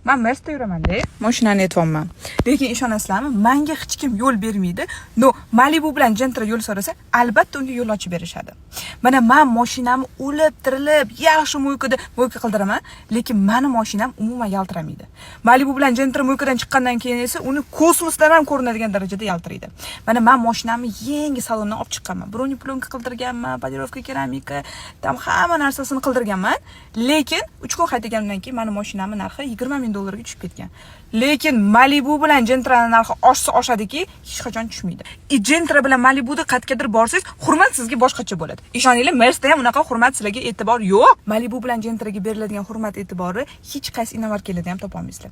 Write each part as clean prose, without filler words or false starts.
Man Mersda yuraman-da, mashinani aytyapman. Lekin ishonasizlarmi, manga hech kim yo'l bermaydi. Но Malibu bilan Gentra yo'l so'rasa, albatta unga yo'l ochib berishadi. Mana man mashinamni o'lib tirilib, yaxshi мойка da мойка qildiraman, lekin mani mashinam umuman yaltiramaydi. Malibu bilan Gentra мойка dan chiqqandan keyin esa uni kosmosdan ham ko'rinadigan darajada yaltiraydi. Mana man mashinamni yangi salondan olib chiqqanman. Бронеплёнка qildirganman, полировка keramika, там hamma narsasini qildirganman. Lekin 3 kun haydaganimdan keyin mani mashinamni narxi 20 ming dollarga tushib ketgan. Lekin Malibu bilan Gentrani narxi oshsa oshadiki, hech qachon tushmaydi. И Gentra bilan Malibuda qayergadir borsangiz, hurmat sizga boshqacha bo'ladi. Ishoninglar, Mersda ham unaqa hurmat, sizlarga e'tibor yo'q. Malibu bilan Gentraga beriladigan hurmat e'tibori hech qaysi inomarkalarda ham topolmaysizlar.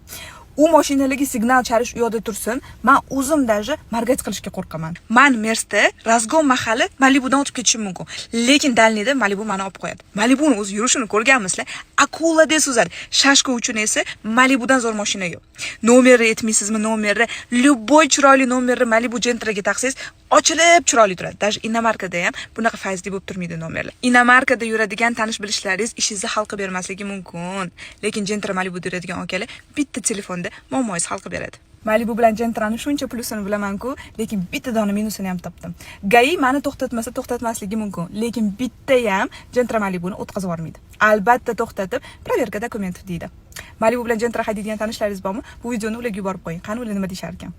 U mashinalarga signal chalish u yoqda tursin, man o'zim даже моргать qilishga qo'rqaman. Man Mersda разгон mahali Malibudan o'tib ketishim mumkin. Lekin дальний da Malibu mani olib qo'yadi. Malibuni o'zi yurishini ko'rganmisizlar? Akuladek suzadi. Шашка uchun esa Malibudan zo'r mashina yo'q. Nomerni aytmaysizmi, nomerni? Любой chiroyli nomerni Malibu, Gentraga taqsangiz, ochilib chiroyli turadi. Даже inomarkada ham bunaqa fayzli bo'lib turmaydi nomerlar. Inomarkada yuradigan tanish bilishlaringiz ishingizni hal qilib bermasligi mumkin. Lekin Gentra, Malibuda yuradigan akalar bitta telefonda muammoingizni hal qilib beradi. Malibu bilan Gentrani shuncha plyusini bilaman-ku, lekin bitta dona minusini ham topdim. ГАИ mani to'xtatmasa to'xtatmasligi mumkin, lekin bitta ham Gentra, Malibuni o'tkazib yubormaydi. Albatta to'xtatib, "Проверка документов" deydi. Malibu bilan Gentra haydaydigan tanishlaringiz bormi? Bu videoni ularga yuborib qo'ying. Qani, ular nima deyishar ekan?